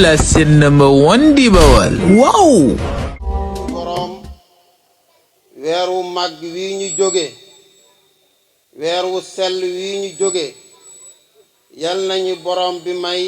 la seen number one di Bawal. waaw. boroom weeru màgg wi ñu jóge weeru sell wi ñu jóge yal nañu boroom bi may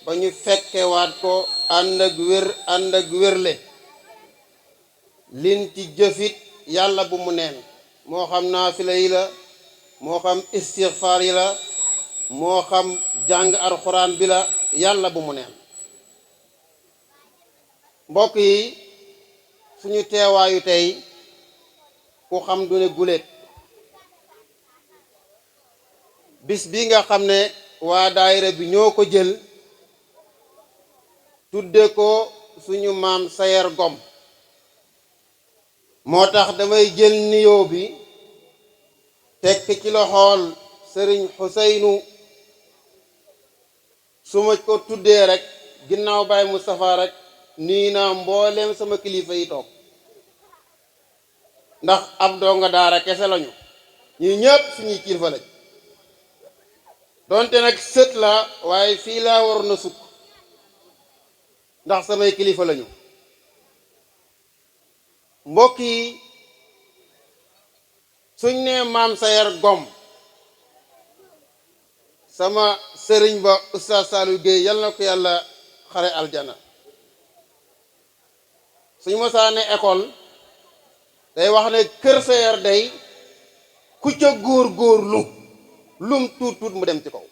ba ñu fekkewaat ko ànd ak wér ànd ak wérle lin ci jëfit yàlla bu mu neen moo xam naafila yi la moo xam istixfaar yi la moo xam jàng alxuraan bi la yàlla bu mu neen mbokk yi suñu teewaayu tey ku xam du ne guléet bis bi nga xam ne waa daayira bi ñoo ko jël tudde ko suñu maam Sayer Gom moo tax damay jël niyoo bi tekk ci loxool sëriñ Xuseynu su ma ko tuddee rek ginnaaw Baay Moustapha rek nii naa mbooleem sama kilifa yi toog ndax ab donga daara kese lañu ñi ñëpp suñuy kilifa lañ donte nag sët la waaye fii laa waroon na sukk ndax samay kilifa lañu mbokk yi suñ nee maam Sayer Gom sama sëriñ ba Oustaz Saliou Guèye yal na ko yàlla xare aljana suñu mosaane école day wax ne kër Sayer day ku ca góor-góorlu lum tuut tuut mu dem ci kaw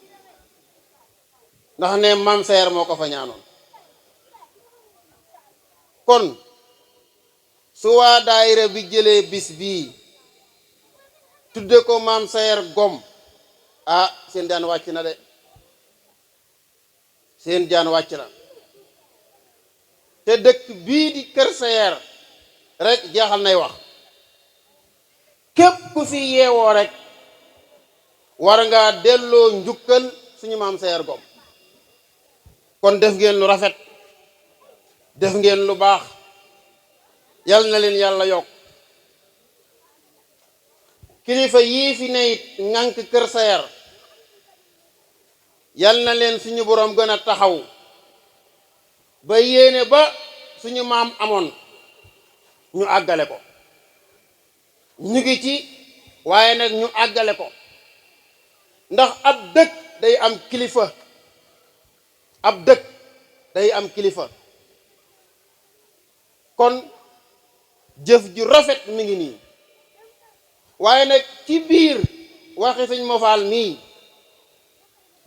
ndax ne maam Sayer moo ko fa ñaanoon kon su waa daayira bi jëlee bis bii tudde ko maam Sayer Gom ah seen jaan wàcc na de seen jaan wàcc na te dëkk bii di kër Sayer rek jeexal nay wax képp ku fi yeewoo rek war ngaa delloo njukkal suñu maam Sayer Gom kon def ngeen lu rafet def ngeen lu baax yal na leen yàlla yokk kilifa yii fi ne it ŋànk kër Sayer yal na leen suñu boroom gën a taxaw ba yéene ba suñu maam amoon ñu àggale ko ñu ngi ci waaye nag ñu àggale ko ndax ab dëkk day am kilifa ab dëkk day am kilifa kon jëf ju rafet mi ngi nii waaye nag ci biir waxi sëñ Mofaal mii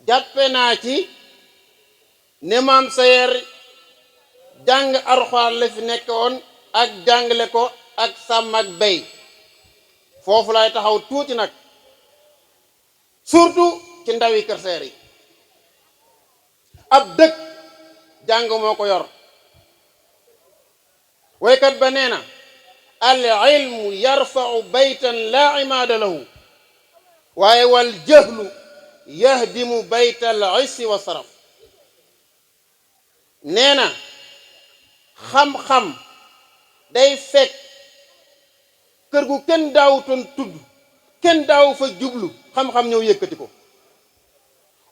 jàppe naa ci ne maam Sayer jàng Alxuraan la fi nekk woon ak jàngale ko ak sàmm ak bay foofu lay taxaw tuuti nag surtout ci ndawi kër Sayer yi ab dëkk jàng moo ko yor waykat ba nee na al ilmu yarfau baytan laa imaada lahu waaye wal jahlu yahdimu baytal issi wa saraf nee na xam-xam day fekk kër gu kenn daawutoon tudd kenn daawu fa jublu xam-xam ñëw yëkkati ko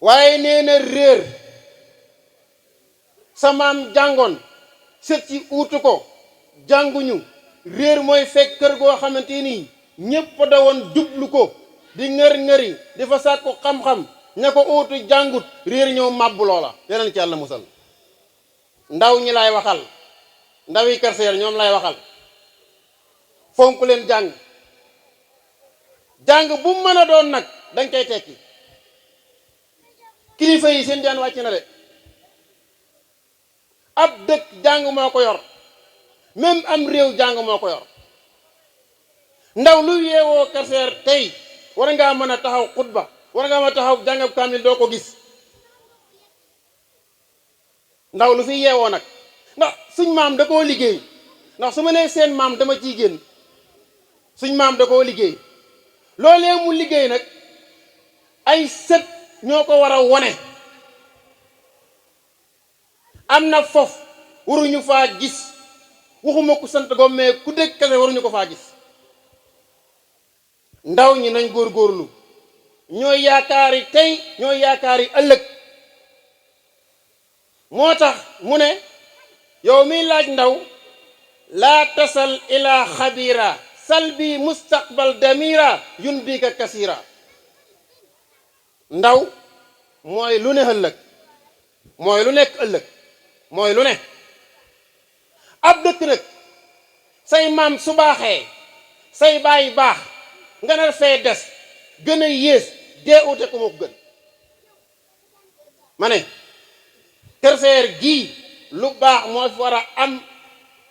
waaye nee na réer sa maam jàngoon sët ci uutu ko jànguñu réer mooy fekk kër goo xamante nii ñépp dawoon jublu ko di ngër-ngëri di fa sàkku xam-xam ña ko uutu jàngut réer ñëw màbbu loola yeneen ci yàlla musal ndaw ñi lay waxal ndawi kër Sayer ñoom lay waxal fonk leen jàng jàng bu mën a doon nag dañ koy tekki kilifa yi seen jaan wàcc na de ab dëkk jàng moo ko yor même am réew jàng moo ko yor ndaw lu yeewoo kër Sayer tey war ngaa mën a taxaw xutba war ngaa mën a taxaw jàngab kaamil doo ko gis ndaw lu fi yeewoo nag ndax suñ maam da koo liggéey ndax su ma nee seen maam dama ciy génn suñ maam da koo liggéey loolee mu liggéey nag ay sët ñoo ko war a wone am na fof waruñu faa gis waxuma ku sant Gom mais ku dëkk kese waruñu ko faa gis ndaw ñi nañ góorgóorlu ñooy yaakaari tey ñooy yaakaari ëllëg moo tax mu ne yow miy laaj ndaw laa tasal ila xabira sal bi mustaqbal damira yun biika kasira ndaw mooy lu ne ëllëg mooy lu nekk ëllëg mooy lu ne ab dëkk nag say maam su baaxee say baay baax nga nar fee des gën a yées dee ute ko moo ko gën ma ne Kër Sayer gii lu baax moo fi war a am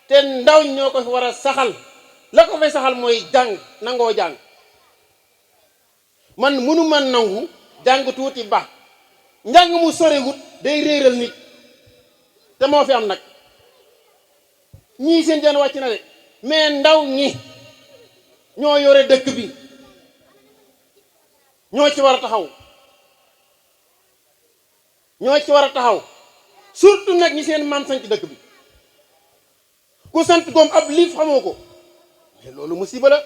te ndaw ñoo ko fi war a saxal la ko fay saxal mooy jàng nangoo jàng man mënu man nangu jàng tuuti baax njàng mu sorewut day réeral nit te moo fi am nag ñii seen jaan wàcc na de mais ndaw ñi ñoo yore dëkk bi ñoo ci war a taxaw ñoo ci war a taxaw surtout nag ñi seen maam sant dëkk bi ku sant goom ab liif xamoo ko mais loolu musiba la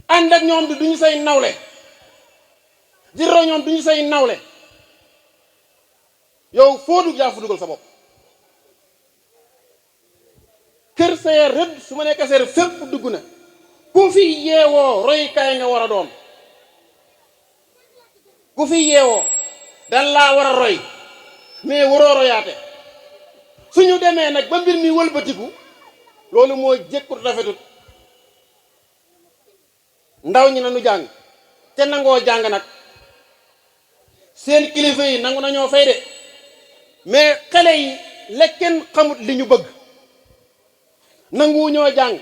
ànd ak ñoom du ñu say nawle di raw ñoom du ñu say nawle yow foo dugg yaa fa dugal sa bopp Kër Sayer rëdd su ma nee Kër Sayer fépp dugg na ku fi yeewoo royukaay nga war a doon ku fi yeewoo dan laa war a roy mais waroo royaate suñu demee nag ba mbir mi wëlbatiku loolu moo jékkut rafetut ndaw ñi nañu jàng te nangoo jàng nag seen kilifa yi nangu nañoo fay de mais xale yi la kenn xamut li ñu bëgg nanguwu ñoo jàng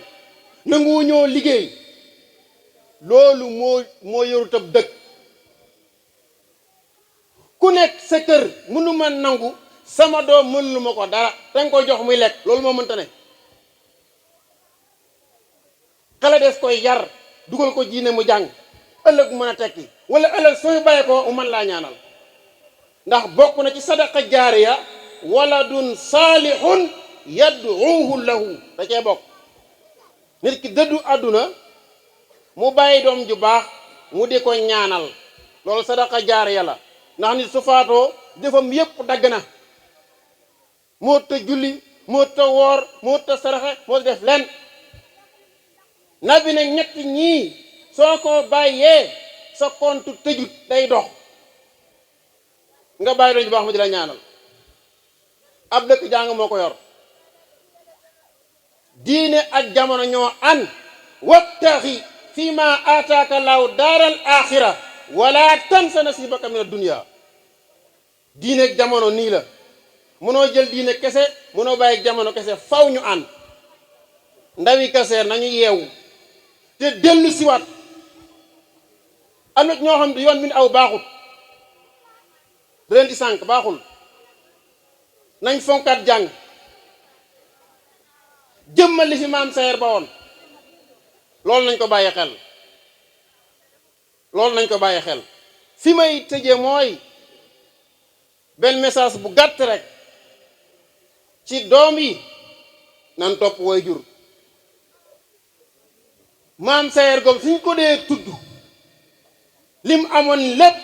nanguwu ñoo liggéey loolu moo yorut ab dëkk ku nekk sa kër mënu ma nangu sama doom mënulu ma ko dara danga koy jox muy lekk loolu moo mënta ne xale des koy yar dugal ko diine mu jàng ëllëg mën a tekki wala ëllëg sooy bàyyi ko mu mën laa ñaanal ndax bokk na ci sadaqa jaariya waladun saalihun yad'uuhu lahu da cee bokk nit ki dëddu àdduna mu bàyyi doom ju baax mu di ko ñaanal loolu sadaqa jaariya la ndax nit su faatoo jëfam yépp dagg na moo ta julli moo ta woor moo ta saraxe moo ta def len nabi ne ñett ñii soo ko bàyyee sa compte tëjut day dox nga bàyyi doon ju baax mu di la ñaanal ab dëkk jàng moo ko yor diine ak jamono ñoo an wabtaxi fi ma aataaka laahu daaral axira wala tansa nasibaka min ad-dunya diine ak jamono nii la mënoo jël diine kese mënoo bàyyi ak jamono kese faw ñu ànd ndawi Kër Sayer nañu yeewu te dellu siwaat am na ñoo xam ne yoon bi aw baaxut da leen di sànq baaxul nañ fonkaat jàng jëmmal li fi maam Sayer ba woon loolu nañ ko bàyyi xel loolu nañ ko bàyyi xel fi may tëjee mooy benn message bu gàtt rek ci doom yi nan topp waajur maam Sayer Ngom suñ ko dee tudd lim amoon lépp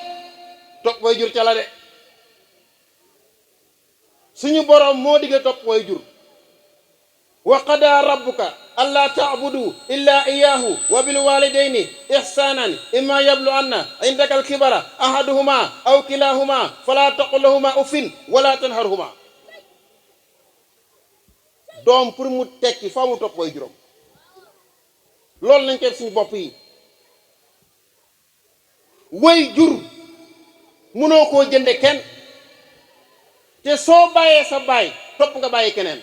topp waajur ca la de suñu boroom moo digge topp waajur wa qadaa rabbuka allaa ta'budu illa iyyahu wa bil walidayni ihsanan imma yablughanna indaka al kibara ahaduhuma aw kilahuma fala taqul lahuma uffin wala tanharhuma doom pour mu tekki fa mu topp waajuram loolu nañ koy suñu bopp yi waajur mënoo koo jënde kenn te soo bàyyee sa baay topp nga bàyyi keneen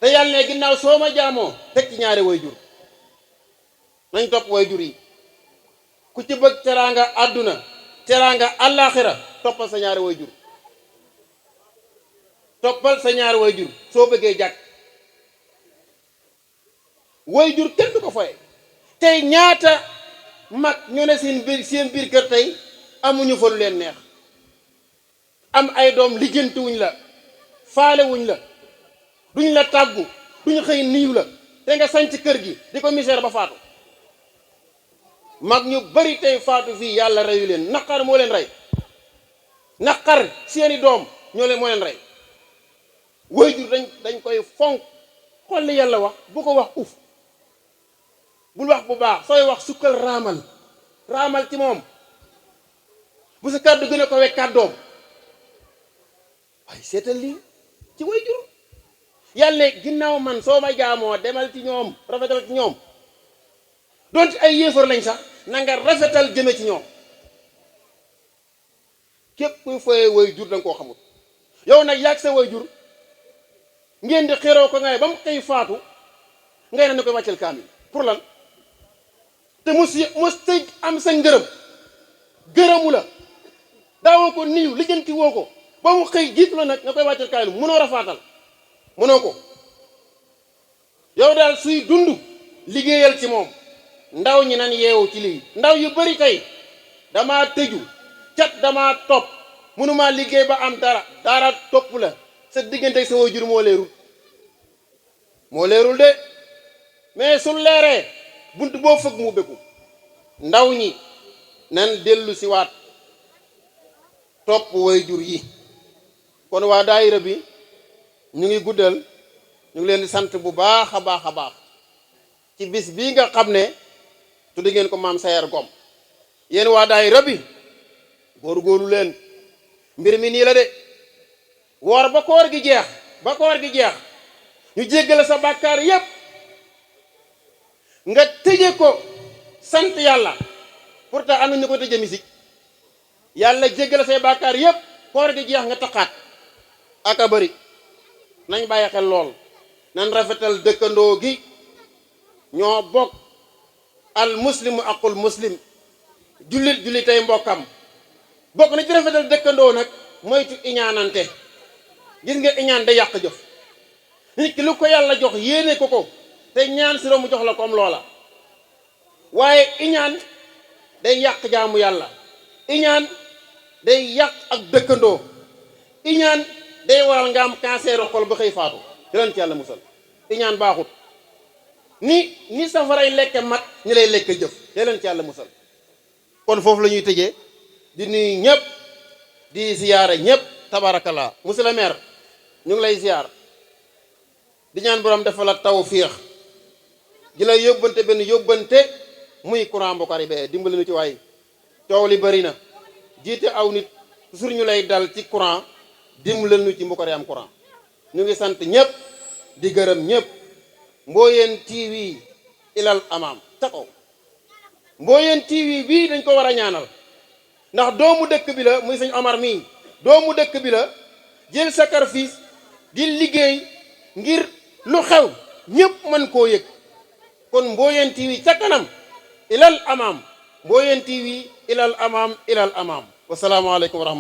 te yàlla ne ginnaaw soo ma jaamoo teg ci ñaari waajur nañ topp waajur yi ku ci bëgg teraanga àdduna teraanga àllaaxira toppal sa ñaari waajur toppal sa ñaari waajur soo bëggee jàkk waajur kenn du ko foye tey ñaata mag ñu ne seen biir kër tey amuñu fa lu leen neex am ay doom lijjantiwuñ la faalewuñ la duñ la tàggu duñ xëy niiw la te nga sañ ci kër gi di ko misère ba faatu mag ñu bari tey faatu fii yàlla reyu leen naqar moo leen rey naqar seeni doom moo leen rey. waajur dañ koy fonk. xool li yàlla wax bu ko wax uf bul wax bu baax sooy wax sukkal raamal ci moom bu sa kàddu gën a ko wekk kàddoom waaye seetal lii ci waajur yàlla ginnaaw man soo ma jaamoo demal ci ñoom rafetal ci ñoom donte ay yéefar lañ sax na nga rafetal jëme ci ñoom képp kuy fooyee waajur da nga koo xamul yow nag yàgg sa waajur ngeen di xiroo ko ngay ba mu xëy faatu ngay na ni koy wàccel kaamil pour lan te mos am sa ngërëm gërëmu la daawoo ko niyu lijjanti woo ko ba mu xëy jiitu la nag nga koy wàccel kaamil mënoo rafaatal mënoo ko yow daal suy dund liggéeyal ci moom ndaw ñi nan yeewu ci lii ndaw yu bari tey damaa tëju cat damaa topp mënumaa liggéey ba am dara topp la sa diggante sa waajur moo leerul de mais su leeree bunt boo fëgg mu béku ndaw ñi nan dellu si waat topp waajur yi kon waa daayira bi ñu ngi guddal ñu ngi leen di sant bu baax a baax ci bis bii nga xam ne tudde ngeen ko maam Sayer Ngom yéen waa daayira bi góorgóorlu leen mbir mi nii la de woor ba koor gi jeex ñu jéggale sa bàkkaar yépp nga tëje ko sant yàlla pourtant am na ñu ko tëje misik yàlla jéggale say bàkkaar yépp koor gi jeex nga taxaat aka bari nañ bàyyi xel lool nan rafetal dëkkandoo gi ñoo bokk al muslimu aqul muslim jullitay mbokkam bokk na ci rafetal dëkkandoo nag moytu iñaanante gis nga iñaan day yàq jëf nit ki lu ko yàlla jox yéene ko te ñaan si mu jox la comme loola waaye iñaan day yàq jaamu yàlla iñaan day yàq ak dëkkandoo iñaan day waral nga am cancer xol ba xëy faatu ci yàlla musal iñaan baaxut ni safaray lekke mat ñi lay lekke jëf ci yàlla musal kon foofu la ñuy tëjee di nuyu ñëpp di ziyaare ñëpp tabarakallah monsieur le maire ñu ngi lay ziyaar di ñaan borom defal la tawfiix di la yóbbante benn yóbbante muy courant Mbokari bee dimbali nu ci waay coow li bëri na jiite aw nit toujours ñu lay dal ci courant dimbali nu ci Mbokari am courant ñu ngi sant ñëpp di gërëm ñëpp Mboyeen TV ilal amaam ca kaw Mboyeen TV bii dañ ko war a ñaanal ndax doomu dëkk bi la muy sëñ Omar mii doomu dëkk bi la jël sacrifice di liggéey ngir lu xew ñëpp mën koo yëg kon Mboyeen TV ca kanam ilal amaam Mboyeen TV ilal amaam wasalaamualeykum wa rahmatulah